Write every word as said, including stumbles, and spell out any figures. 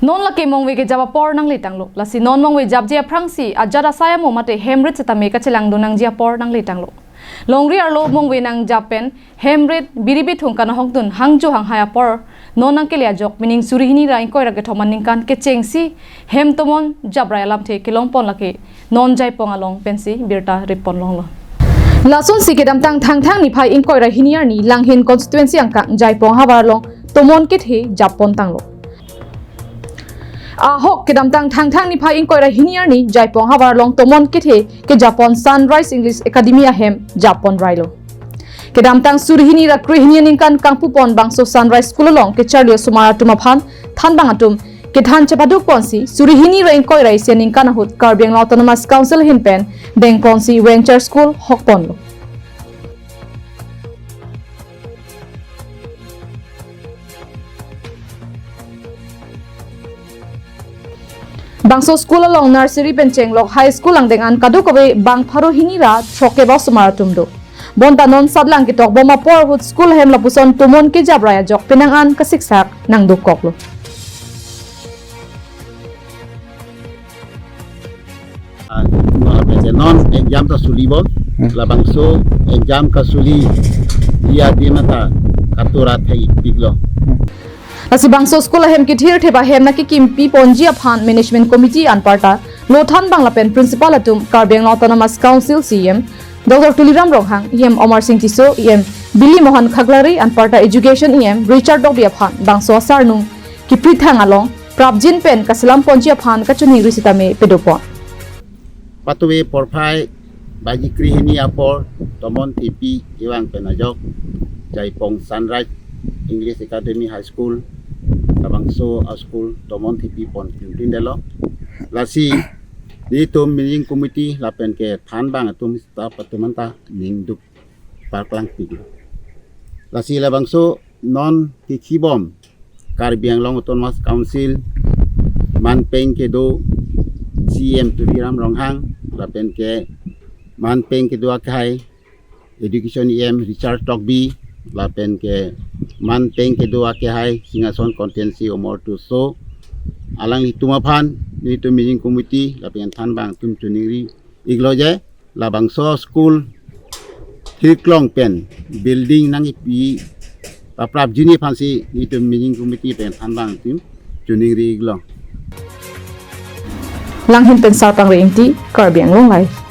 Non lake mongve kejap apor nangletanglo. Lasi non mongve japji aphrangsi ajat asai amo mate hem rit setame kachelangdun nangji apor nangletanglo. Longri arlo mongve nangjap pen hem rit biri bithung kanahokdun hangjo hanghai apor non nangkele ajok, meaning suri hini ra ingkoi ra kethom aningkan kechengsi hem tomon japrai alamthe kelongpon lake non Jaipong along pensi birta ripon longlo. Lasonsi kedamtang Thangthang niphai ingkoi ra hini arni Langhin constituency angkang Jaipong havar along tomon kethe jappontanglo. Ahok kedamtang Thangthang niphai ingkoi ra hini arni Jaipong havar along tomon kethe kejappon Sunrise English Academy ahem japponrailo. Kedamtang suri hini ra kre hini aningkan kangpupon bangso Sunrise School along kecharli osomar atum aphan thanbang atum kethan chepadukponsi suri hini ra ingkoi ra isi aningkan ahut Karbi Anglong Autonomous Council ahin pen dengponsi venture school hokponlo. Bangso school along nursery pen chenglok high school angdeng an kadokave bang pharo hini ra throkkep osomar atum do. Bonta non satlang ketokbom apor ahut school ahem lapuson tomon kejaprai ajok penang an kasiksak nangdokoklo. Ah, non exam ta sulibom, Hmm. labangso exam kasuli dia di mata katura thai piklo. Lasi bangso school ahem kethirthep ahem nangkekimpiponji aphan management committee anparta lo thanbang lapen principal atum Karbi Anglong Autonomous Council C E M Doctor Tuliram Ronghang, E M Amarsing Tisso, E M Bili Mohan Khaklari anparta education E M Richard Tokbi aphan bangso asarnung kiprithang along prapjin pen kaselamponji aphan kachiningri sitame padopon. Patuve porphai baji kre hini apor tomon thepi ivang pen ajok Jaipong Sunrise English Academy High School labangso a-school tomon thepipon pinpindetlo. Lasi nelitum managing committee lapen kethanbang atum staff atum anta ningduk parklang pik. Lasi labangso non kekhibom Karbi Anglong Autonomous Council manpeng kedo C E M Tuliram Ronghang lapen ke manpeng kedo akhai Education E M Richard Tokbi lapen ke manpeng kedo akhai Singhason constituency Omor Tisso, alanglitum aphan nelitum managing committee lapen thanbang atum chiningri iklo je labangso school thirklong pen building nangkipi paprapjinji aphansi nelitum managing committee pen thanbang atum chiningri iklo. Langhin pen Sarpangri Ingti, Karbi Anglong Live.